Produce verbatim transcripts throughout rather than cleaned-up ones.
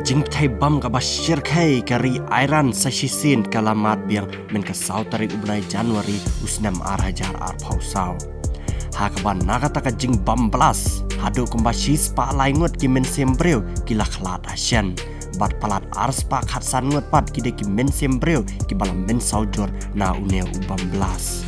Jingpythei bom kaba shyrkhei ka ri Iran sa shisien ka la mad biang mynta ka saw tarik u bnai January u snem ar hajar arphew saw. Ha kaba na kata ka jingbom blast, haduh kumba shispah lai ngut ki mynsiem briew ki la khlad hashen. Bad palat arspah khatsan ngut pat ki dei ki mynsiem briew kiba la mynsaw jur na une u bom blast.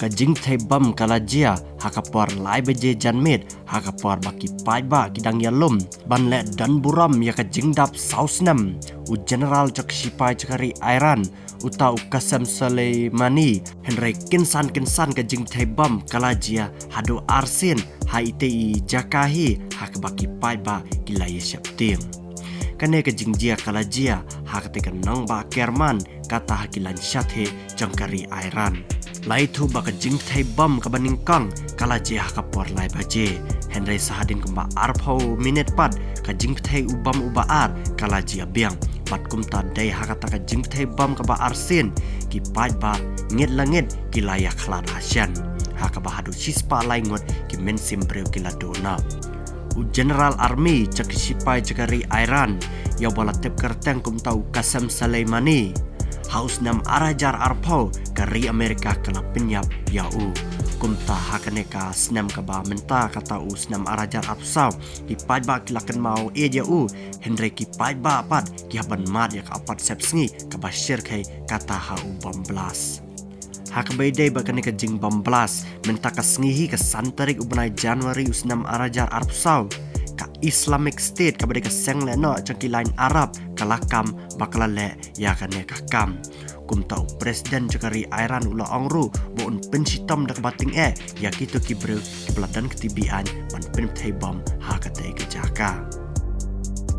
Ka jingpythei bom ka la jia ha ka por lai baje janmiet, ha ka por ba ki paidbah ki dang ïalum ban leh don burom ïa ka jingdap saw snem u general jong ki shipai jong ka ri Iran, uta u Qasem Soleimani. Hynrei kynsan kynsan ka jingpythei bom ka la jia haduh arsien ha itei i jaka hi, ha kaba ki paidbah ki la ïasheptieng. Kane ka jingjia ka la jia ha katei ka nongbah Kerman, kata ha ki lain shathie jong ka ri Iran. La ïathuh ba ka jingpythei bom kaba nyngkong ka la jia ha ka por lai baje. Hynrei sa hadien kumba arphew minit pat, ka jingpythei u bom uba ar ka la jia biang. Bad kumta dei ha kata ka jingpythei bom kaba arsien, ki paidbah ngit la ngit ki la ïakhlad hashen, ha kaba haduh shispah lai ngut ki mynsiem briew ki la duh noh. U general army jong ki shipai jong ka ri Iran, ïa uba la tip kyrteng kumta u Qasem Soleimani, ha u snem ar hajar arphew ka ri Amerika ka la pynïap ïa u. Kumta ha kane ka snem kaba mynta, kata u snem ar hajar arphew saw, ki paidbah ki la kynmaw ïeit ïa u, hynrei ki paidbah pat ki hap ban mad ïa ka apot sepsngi kaba shyrkhei, kata ha u bom blast. Ha kaba ïadei bad kane ka jingbom blast, mynta ka sngi hi ka san tarik u bnai January u snem ar hajar arphew saw, ka Islamic State kaba dei ka seng lehnoh jong ki lain Arab ka la kam ba ka la leh ïa kane ka kam. Kumta u president jong ka ri Iran u la ong ruh ba un pynshitom da kaba tyngeh ïa kito ki briew kiba la don kti beaiñ ban pynpythei bom ha katei ka jaka.